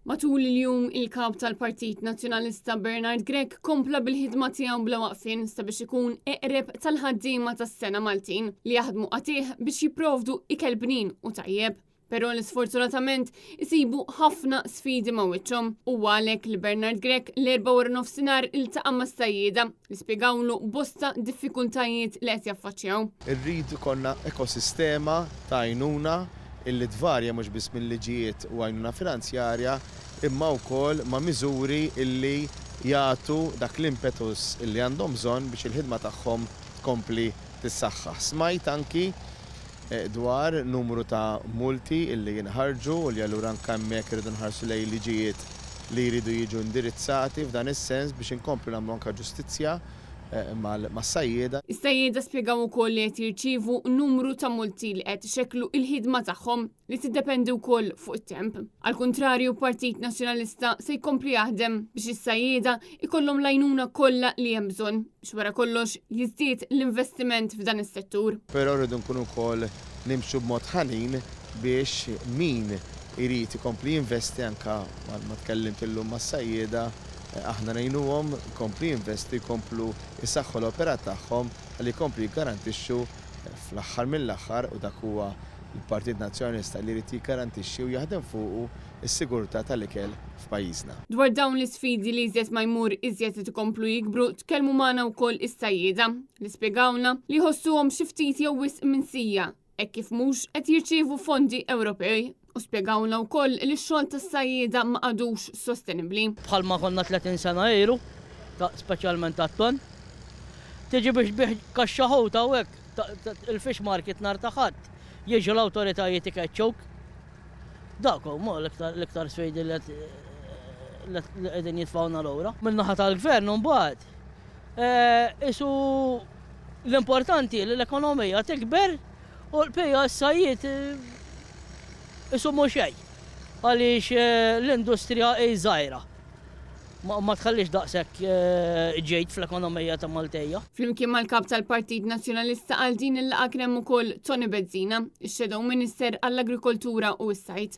Matul il-jum, il-Kap tal-Partit Nazzjonalista Bernard Grech kompla bil-ħidma tiegħu bla waqfien sabiex ikun eqreb tal-ħaddiema tas-sena Maltin li jaħdmu qatigħ biex jipprovdu ikel bnin u tajjeb. Però li sfortunatament isibu ħafna sfidi ma' wiċċhom. Huwa għalhekk li Bernard Grech l-Erbgħa wara nofsinhar iltaqa' mas-sajjieda li spjegawlu bosta diffikultajiet li qed jaffaċċjaw. Irrid ikollna ekosistema ta' għajnuna illi tvarja mhux biss minn liġijiet u għajnuna finanzjarja imma wkoll ma' miżuri illi jagħtu dak l-impetus illi għandhom bżonn biex il-ħidma tagħhom tkompli tissaħħaħ. Smajt anki dwar numru ta' multi illi jinħarġu u li allura anke hemmhekk irridu nħarsu lejn liġijiet li jridu jiġu indirizzati f'dan is-sens biex inkomplu nagħmlu anke ġustizzja mas-sajjieda. Is-sajjieda spjegaw ukoll li qed jirċievu numru ta' multi li qed ixekklu l-ħidma tagħhom li tiddependi wkoll fuq it-temp. Għall-kuntrarju, Partit Nazzjonalista se jkompli jaħdem biex is-sajjieda ikollhom l-għajnuna kollha li hemm bżonn biex wara kollox jiżdied l-investiment f'dan is-settur. Però rridu nkunu wkoll nimxu b'mod ħanin biex min irid ikompli jinvesti anke ma tkellimt illum mas-sajjieda aħna ngħinuhom ikomplu jinvestu jkomplu jsaħħu l-operat tagħhom ħalli jkomplu jiggarantixxu fl-aħħar mill-aħħar u dak huwa l-Partit Nazzjonalista li jrid jiggarantixxi u jaħdem fuqu s-sigurtà tal-ikel f'pajjiżna. Dwar dawn l-isfidi li iżjed ma jmur iżjed qed ikomplu jikbru tkellmu magħna wkoll is-sajjieda li spjegawlna li jħossuhom xi ftit jew wisq minsija hekk kif mhux qed jirċievu fondi Ewropej u spjegawlna wkoll li x-xogħol tas-sajjieda ma għadux sostenibbli. Bħalma konna 30 sena ilu, speċjalment tat-tonn. Tiġi biex tbigħ kaxxa ħut hawnhekk, il-fish market nhar ta' Ħadd, jiġu l-awtoritajiet ikeċċuk. Dak huma l-iktar sfidi li qegħdin jitfgħuna lura. Min-naħa tal-gvern imbagħad, Isu l-importanti li l-ekonomija tikber u l-bqija s-sajjied isu mhu xejn għaliex l-industrija hi żgħira. Ma tħallix daqshekk ġid fl-ekonomija ta' Maltija. Flimkien mal-Kap tal-Partit Nazzjonalista għal din il-laqgħa kien hemm ukoll Toni Bezzina, ix-Shadow Minister għall-Agrikoltura u s-Sajd.